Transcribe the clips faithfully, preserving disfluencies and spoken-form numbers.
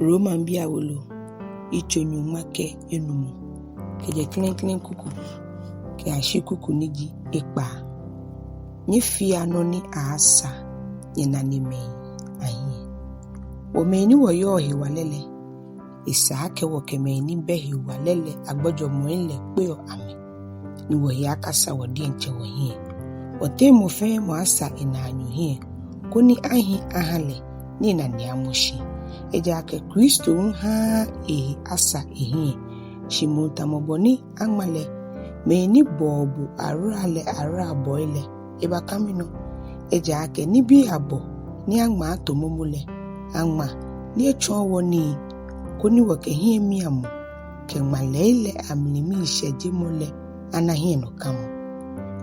Romabii awolo, yitso nyɔŋma kɛ enumɔ, kɛjɛ klɛŋklɛŋ kuku kɛyashi kuku ni ji ekpaa. Nyɛfea nɔ ni aaasa nyɛnanemɛi ahiɛ. Wɔ mɛi ni wɔyɔɔ hewalɛ lɛ, esa akɛ wɔkɛ mɛi ni bɛ hewalɛ lɛ agbɔjɔmɔi lɛ kpeɔ amɛ, ni wɔhe akasa wɔ diɛŋtsɛ wɔhiɛ. Wɔteŋ mɔ fɛɛ mɔ asa enaanyo hiɛ, koni ahi aha lɛ, ni enane amɔ shi. Ejaakɛ Kristo hu haaa ehe asa ehiɛ, shi moŋ tamɔ bɔ ni aŋma lɛ, mɛi ni bɔɔ bo ahora lɛ ahorabɔi lɛ, ebaka minɔ. Ejaakɛ nibii abɔ ni aŋma ato momo lɛ, aŋma ni etsɔɔ wɔ nii, koni wɔkɛ hiɛmiamɔ kɛ ŋmalɛi lɛ amli miishɛjemɔ lɛ ana hiɛnɔkamɔ.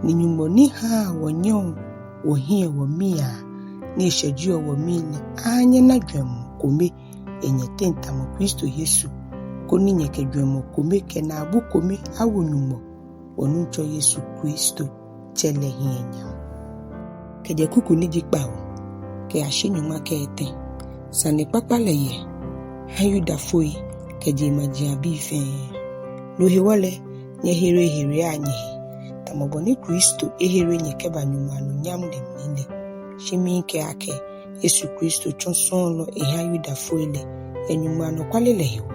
Ni Nyɔŋmɔ ni haa wɔnyɛɔ wɔhiɛ wɔmia, ni eshɛjeɔ wɔmii lɛ, aha nyɛna jwɛŋmɔ kome yɛ nyɛteŋ tamɔ Kristo Yesu, koni nyɛkɛ jwɛŋmɔ kome kɛ naabu kome awo Nyɔŋmɔ, wɔ Nuŋtsɔ Yesu Kristo Tsɛ lɛ hiɛ nyam. Kɛjɛ kuku ni ji kpawo kɛyashi nyɔŋma kɛ etɛ. Sanekpakpa lɛ yɛ ha Yudafoi kɛ jeŋmajiaŋbii fɛɛ. No hewɔ lɛ, nyɛhereherea nyɛhe, tamɔ bɔ ni Kristo ehere nyɛ kɛba Nyɔŋmɔ anunyam lɛ mli lɛ. Shi miikɛɛ akɛ, Yesu Kristo tsɔ sɔɔlɔ eha Yudafoi lɛ yɛ Nyɔŋmɔ anɔkwale lɛ hewɔ,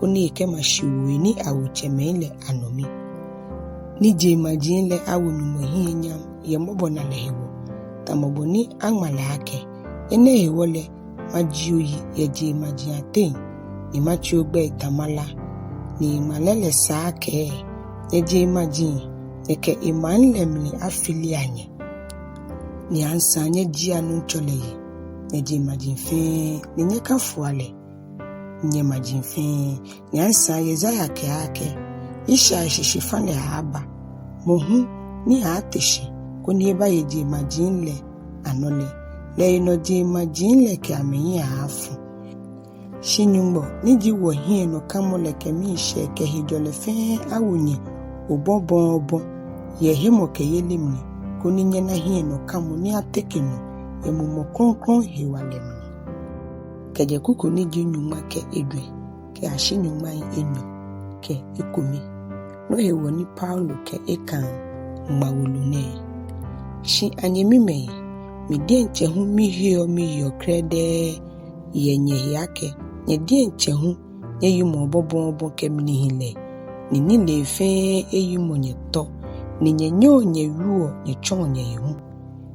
koni ekɛma shiwoi ni awo tsɛmɛi lɛ anɔ mi, ni jeŋmaji lɛ awo Nyɔŋmɔ hiɛ nyam yɛ mɔbɔnalɛ hewɔ, tamɔ bɔ ni aŋma lɛ akɛ, Enɛ hewɔ lɛ, majie oyi yɛ jeŋmaji ateŋ, ni matsĩ ogbɛi ta mala. Ni ŋmalɛ lɛ saa kɛɛ, Nyɛ jeŋmaji, nyɛkɛ emaŋ lɛ mli afilia nyɛ. Ni asaŋ nyɛjiea Nuŋtsɔ lɛ yi, nyɛ jeŋmaji fɛɛ, ni nyɛkafoa lɛ, nyɛ maji fɛɛ. Ni asaŋ Yesaia kɛɛ akɛ, Yishai shishifã lɛ aaaba, mɔ hu ni aaate shi, koni ebaye jeŋmaji lɛ anɔ lɛ, lɛ enɔ jeŋmaji lɛ kɛ amɛhiɛ aaafu. Shi Nyɔŋmɔ ni ji wɔhiɛnɔkamɔ lɛ kɛ miishɛɛ kɛ hejɔlɛ fɛɛ awo nyɛ obɔ̃bɔ̃ɔbɔ̃ yɛ hemɔkɛyeli mli, koni nyɛna hiɛnɔkamɔ ni ateke nɔ yɛ Mumɔ Krɔŋkrɔŋ hewalɛ mli. Kɛjɛ kuku ni ji nyɔŋma kɛ ejwɛ kɛyashi nyɔŋmai enyɔ kɛ ekome. No hewɔ ni Paulo kɛ ekaŋ ŋma wolo nɛɛ. Shi anyɛmimɛi, mi diɛŋtsɛ hu miheɔ miyeɔ krɛdɛɛ yɛ nyɛhe akɛ, nyɛ diɛŋtsɛ hu nyɛyimɔ obɔ̃bɔ̃ɔbɔ̃ kɛ mlihilɛ, ni nilee fɛɛ eyimɔ nyɛ tɔ, ni nyɛnyɛɔ nyɛwieɔ nyɛtsɔɔ nyɛhe hu.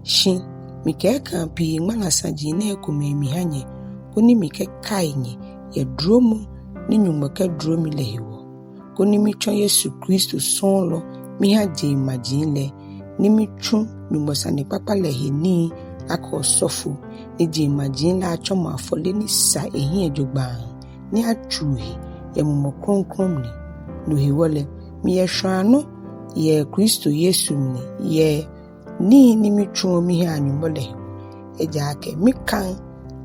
Shi mikɛ ekãa pii ŋmala saji nɛɛ ekomɛi miha nyɛ, koni mikɛkai nyɛ yɛ dromɔ ni Nyɔŋmɔ kɛdro mi lɛ hewɔ, koni mitsɔ Yesu Kristo sɔɔlɔ miha jeŋmaji lɛ, ni mitsu Nyɔŋmɔ Sanekpakpa lɛ he nii akɛ osɔfo, ni jeŋmaji lɛ atsɔmɔ afɔle ni sa ehiɛ jogbaŋŋ, ni atsuu he yɛ Mumɔ Krɔŋkrɔŋ mli. No hewɔ lɛ, miyɛ shwãanɔ yɛ Kristo Yesu mli yɛ nii ni mitsuɔ mihaa Nyɔŋmɔ lɛ hewɔ. Ejaakɛ mikaŋ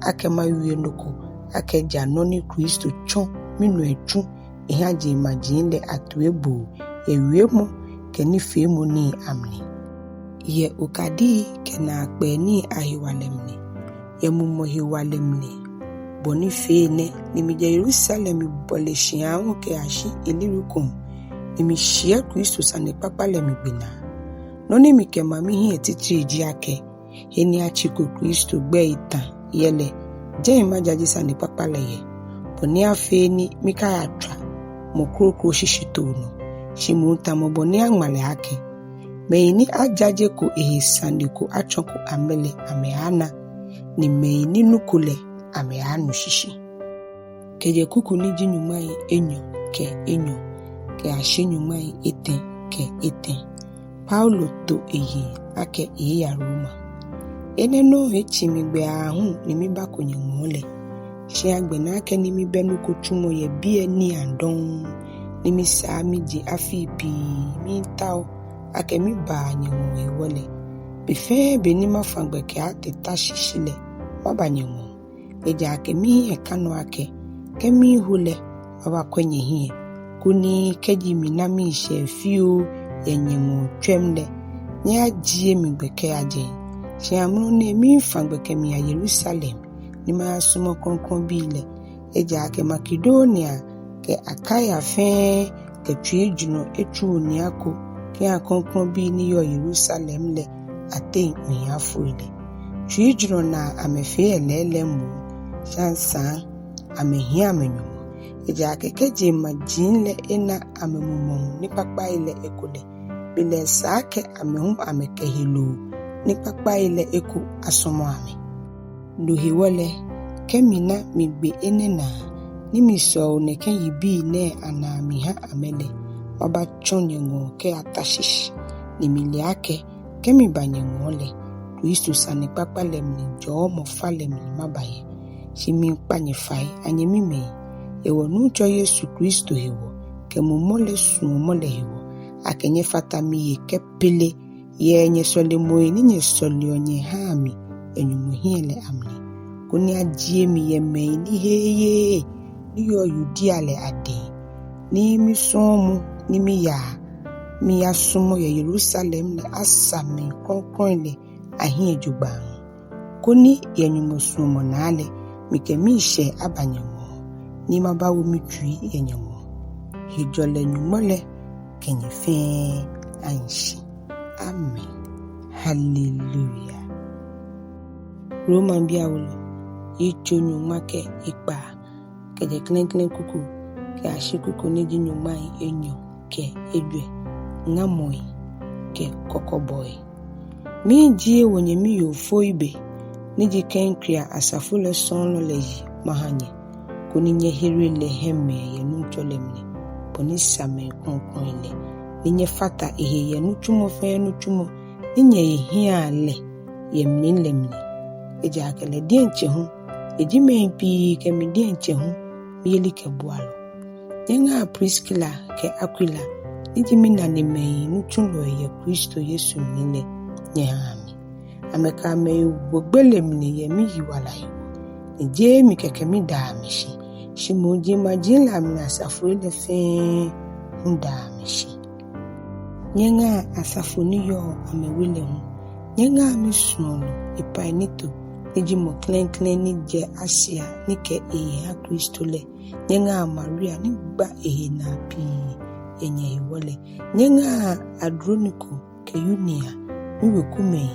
akɛ mawie nɔ ko akɛ ja nɔ ni Kristo tsɔ minɔ etsu eha jeŋmaji lɛ atoiboo yɛ wiemɔ kɛ nifeemɔ nii amli, yɛ okadii kɛ naakpɛɛ nii ahewalɛ mli, yɛ Mumɔ hewalɛ mli. Bɔ ni fee nɛ ni mijɛ Yerusalem mibɔle shi aahu kɛyashi Ilirikum, ni mishiɛ Kristo Sanekpakpa lɛ migbe naa. Nɔ ni mikɛma mihiɛ titri ji akɛ, he ni atsiko Kristo gbɛi ta yɛ lɛ, jɛi majaje Sanekpakpa lɛ yɛ, bɔ ni afee ni mikayatswa mɔ kroko shishitoo nɔ, shi moŋ tamɔ bɔ ni aŋma lɛ akɛ, Mɛi ni ajajeko ehe sane ko atsɔko amɛ lɛ, amɛaana, ni mɛi ni nuko lɛ, amɛaanu shishi. Kɛjɛ kuku ni ji nyɔŋmai enyɔ kɛ enyɔ kɛyashi nyɔŋmai etɛ kɛ etɛ. Paulo to eyiŋ akɛ eeeya Roma. Enɛ nɔŋŋ etsi mi gbɛ aahu ni mibako nyɛŋɔɔ lɛ. Shi agbɛnɛ akɛni mibɛ nɔ ko tsumɔ yɛ biɛ niiaŋ dɔŋŋ, ni misaa mije afii pii miitao akɛ mibaa nyɛŋɔɔ hewɔ lɛ, be fɛɛ be ni mafã gbɛ kɛaatee Tarshish lɛ, maba nyɛŋɔɔ. Ejaakɛ mihiɛ ka nɔ akɛ, kɛ miiho lɛ, mabakwɛ nyɛhiɛ, koni kɛji mina miishɛɛ fioo yɛ nyɛŋɔɔ tswɛm lɛ, nyɛyajie mi gbɛ kɛya jɛi. Shi amrɔ nɛɛ miifã gbɛ kɛmiiya Yerusalem, ni mayasɔmɔ krɔŋkrɔŋbii lɛ, Ejaakɛ Makedonia kɛ Akaia fɛɛ kɛ tsuijurɔ etsu onia ko kɛha krɔŋkrɔŋbii ni yɔɔ Yerusalɛm lɛ ateŋ ohiafoi lɛ. Tsuijurɔ naa amɛfee yɛ lɛɛlɛŋ moŋ, shi asaŋ amɛhiɛ amɛ nyɔmɔ. Ejaakɛ kɛ jeŋmaji lɛ ena amɛmumɔŋ nikpakpai lɛ eko lɛ, belɛ esa akɛ amɛ hu amɛkɛ heloo nikpakpai lɛ eko asɔmɔ amɛ. No hewɔ lɛ, kɛ mina migbe enɛ naa, ni misɔo nɛkɛ yibii nɛɛ anaa miha amɛ lɛ, mabatsɔ nyɛŋɔɔ kɛya Tarshish, ni mile akɛ kɛ miba nyɛŋɔɔ lɛ, Kristo sanekpakpa lɛ mli jɔɔmɔ falɛ mli maba yɛ. Shi miikpa nyɛ fai, anyɛmimɛi, yɛ wɔ-Nuŋtsɔ Yesu Kristo hewɔ kɛ Mumɔ lɛ suɔmɔ lɛ hewɔ, akɛ nyɛfata mihe kɛpele yɛ nyɛsɔlemɔi ni nyɛsɔleɔ nyɛhaa mi yɛ Nyɔŋmɔ hiɛ lɛ amli, koni ajie mi yɛ mɛi ni heee yeee ni yɔɔ Yudea lɛ adɛŋ, ni misɔɔmɔ ni miyaa miyasɔmɔ yɛ Yerusalɛm lɛ asa mɛi krɔŋkrɔŋi lɛ ahiɛ jogbaŋŋ, koni yɛ Nyɔŋmɔ suɔmɔ naa lɛ mikɛ miishɛɛ aba nyɛŋɔɔ, ni mabawo mitsui yɛ nyɛŋɔɔ. Hejɔlɛ Nyɔŋmɔ lɛ kɛ nyɛ fɛɛ ahi shi. Amen. Hallelujah. Romabii awolo, yitso nyɔŋma kɛ ekpaa, kɛjɛ klɛŋklɛŋ kuku kɛyashi kuku ni ji nyɔŋmai enyɔ kɛ ejwɛ. Ŋamɔi kɛ kɔkɔbɔi. Miijie wɔnyɛmi yoo Foibe, ni ji Kenkrea asafo lɛ sɔɔlɔ lɛ yi maha nyɛ, koni nyɛhere lɛ hiɛmɛɛ yɛ Nuŋtsɔ lɛ mli, bɔ ni sa mɛi krɔŋkrɔŋi lɛ, ni nyɛfata ehe yɛ nitsumɔ fɛɛ nitsumɔ ni nyɛhe hiaa lɛ yɛ mli lɛ mli. Ejaakɛ lɛ diɛŋtsɛ hu, eji mɛi pii kɛ mi diɛŋtsɛ hu miyelikɛbualɔ. Nyɛŋaa Priskila kɛ Akwila, ni ji minanemɛi nitsulɔi yɛ Kristo Yesu mli lɛ, nyɛhaa mi. Amɛkɛ amɛhe wo gbele mli yɛ miyiwala hewɔ, ni jeee mi kɛkɛ midaa amɛ shi, shi moŋ jeŋmaji lɛ amli asafoi lɛ fɛɛ hu daa amɛ shi. Nyɛŋaa asafo ni yɔɔ amɛwe lɛ hu. Nyɛŋaa misuɔlɔ Epaneto, ni ji mɔ klɛŋklɛŋ ni jɛ Asia ni kɛ ehe ha Kristo lɛ. Nyɛŋaa Maria ni gba ehe naa pii yɛ nyɛhewɔ lɛ. Nyɛŋaa Androniko kɛ Yunia, miwekumɛi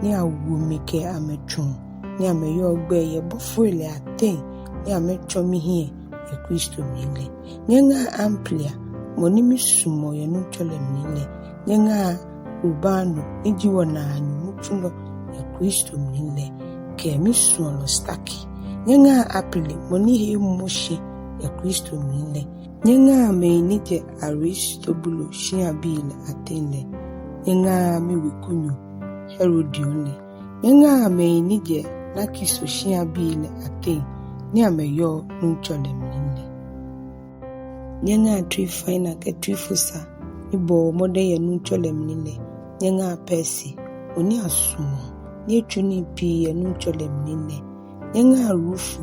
ni awo mi kɛ amɛ tsuŋ, ni amɛyɔɔ gbɛi yɛ bɔfoi lɛ ateŋ, ni amɛtsɔ mihiɛ yɛ Kristo mli lɛ. Nyɛŋaa Amplia, mɔ ni misumɔɔ yɛ Nuŋtsɔ lɛ mli lɛ. Nyɛŋaa Urbano, ni ji wɔnaanyo nitsulɔ yɛ Kristo mli lɛ, kɛ misuɔlɔ Staki. Nyɛŋaa Apele, mɔ ni he emɔ shi yɛ Kristo mli lɛ. Nyɛŋaa mɛi ni jɛ Aristobulo shiabii lɛ ateŋ lɛ. Nyɛŋaa miwekunyo Herodion lɛ. Nyɛŋaa mɛi ni jɛ Narkiso shiabii lɛ ateŋ, ni amɛyɔɔ Nuŋtsɔ lɛ mli lɛ. Nyɛŋaa Trifaina kɛ Trifosa, ni bɔɔ mɔdɛŋ yɛ Nuŋtsɔ lɛ mli lɛ. Nyɛŋaa Persi, mɔ ni asumɔɔ, ni etsu nii pii yɛ Nuŋtsɔ lɛ mli lɛ. Nyɛŋaa Rufo,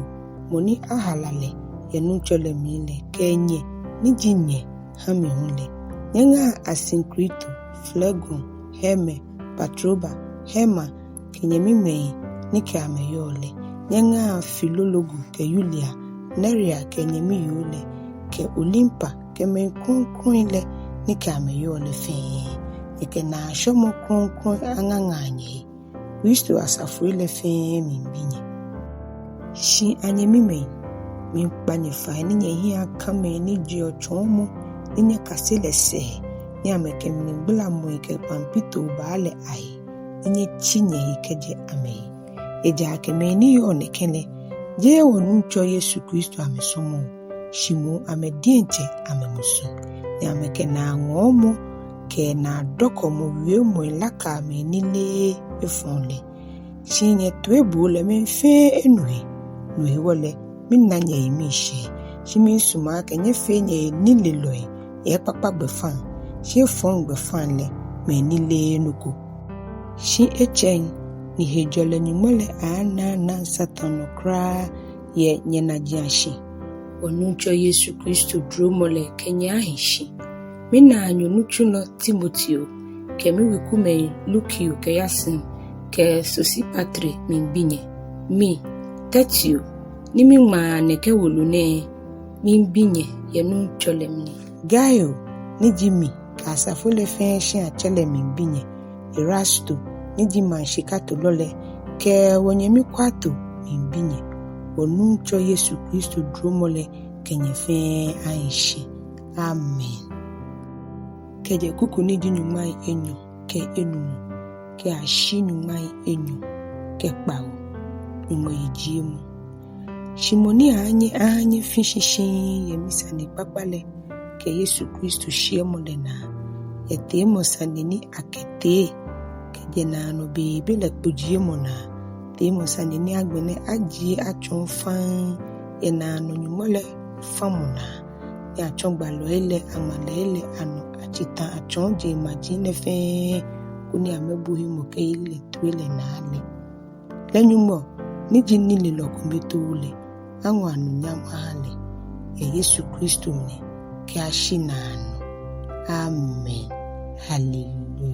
mɔ ni ahala lɛ yɛ Nuŋtsɔ lɛ mli lɛ, kɛ nyɛ ni ji nyɛ ha mi hu lɛ. Nyɛŋaa Asinkrito, Flegon, Herme, Patroba, Herma, kɛ nyɛmimɛi ni kɛ amɛ yɔɔ lɛ. Nyɛŋaa Filologo kɛ Yulia, Nerea kɛ nyɛmi yoo lɛ, kɛ Olimpa kɛ mɛi krɔŋkrɔŋi lɛ ni kɛ amɛ yɔɔ lɛ fɛɛ. Nyɛkɛ naashwɔmɔ krɔŋkrɔŋ aŋaŋaa nyɛhe. Kristo asafoi lɛ fɛɛ miibi nyɛ. Shi anyɛmimɛi, miikpa nyɛ fai ni nyɛhiɛ aka mɛi ni jeɔ tsɔɔmɔ ni nyɛkase lɛ sɛɛ, ni amɛkɛ mligbalamɔi kɛ kpampitoo baa lɛ ahe, ni nyɛtsi nyɛhe kɛjɛ amɛhe. Ejaakɛ mɛi ni yɔɔ nɛkɛ lɛ, jeee wɔ-Nuŋtsɔ Yesu Kristo amɛsɔmɔɔ, shi moŋ amɛ diɛŋtsɛ amɛmusu, ni amɛkɛ naaŋɔɔmɔ kɛ naadɔkɔmɔ wiemɔi lakaa mɛi ni leee efɔŋ lɛ. Shi nyɛtoiboo lɛ mɛi fɛɛ enu he. No hewɔ lɛ, mina nyɛhe miishɛɛ, shi miisumɔ akɛ nyɛfee nyɛhe nilelɔi yɛ ekpakpa gbɛfaŋ, shi efɔŋ gbɛfaŋ lɛ, mɛi ni leee nɔ ko. Shi etsɛŋ ni hejɔlɛ Nyɔŋmɔ lɛ aaanaanaa Satan nɔ kwraa yɛ nyɛnajiashi. Wɔ-Nuŋtsɔ Yesu Kristo duromɔ lɛ kɛ nyɛ ahi shi. Minaanyo nitsulɔ Timoteo kɛ miwekumɛi Lukio kɛ Yason kɛ Sosipatre miibi nyɛ. Mi, Tertio, ni miŋmaa nɛkɛ wolo nɛɛ, miibi nyɛ yɛ Nuŋtsɔ lɛ mli. Gaio, ni ji mi kɛ asafo lɛ fɛɛ shiatsɛ lɛ miibi nyɛ. Erasto, ni ji maŋ shikatolɔ lɛ, kɛ wɔnyɛmi Kwarto miibi nyɛ. Wɔ Nuŋtsɔ Yesu Kristo duromɔ lɛ kɛ nyɛ fɛɛ ahi shi. Amen. Kɛjɛ kuku ni ji nyɔŋmai enyɔ kɛ enumɔ kɛyashi nyɔŋmai enyɔ kɛ kpawo. Nyɔŋmɔ yijiemɔ. Shi mɔ ni aaanyɛ aha nyɛfi shi shiŋŋ yɛ misanekpakpa lɛ kɛ Yesu Kristo shiɛmɔ lɛ naa, yɛ teemɔ sane ni akɛtee kɛjɛ naanɔ beebe lɛ kpojiemɔ naa, teemɔ sane ni agbɛnɛ ajie atsɔɔ faŋŋ yɛ naanɔ Nyɔŋmɔ lɛ famɔ naa, ni atsɔ gbalɔi lɛ aŋmalɛi lɛ anɔ atsitã atsɔɔ jeŋmaji lɛ fɛɛ, koni amɛbo hemɔkɛyeli lɛ toi lɛ naa lɛ. Lɛ Nyɔŋmɔ ni ji nilelɔ kometoo lɛ, aŋɔ anunyam aha lɛ, yɛ Yesu Kristo mli kɛyashi naanɔ. Amen. Hallelujah.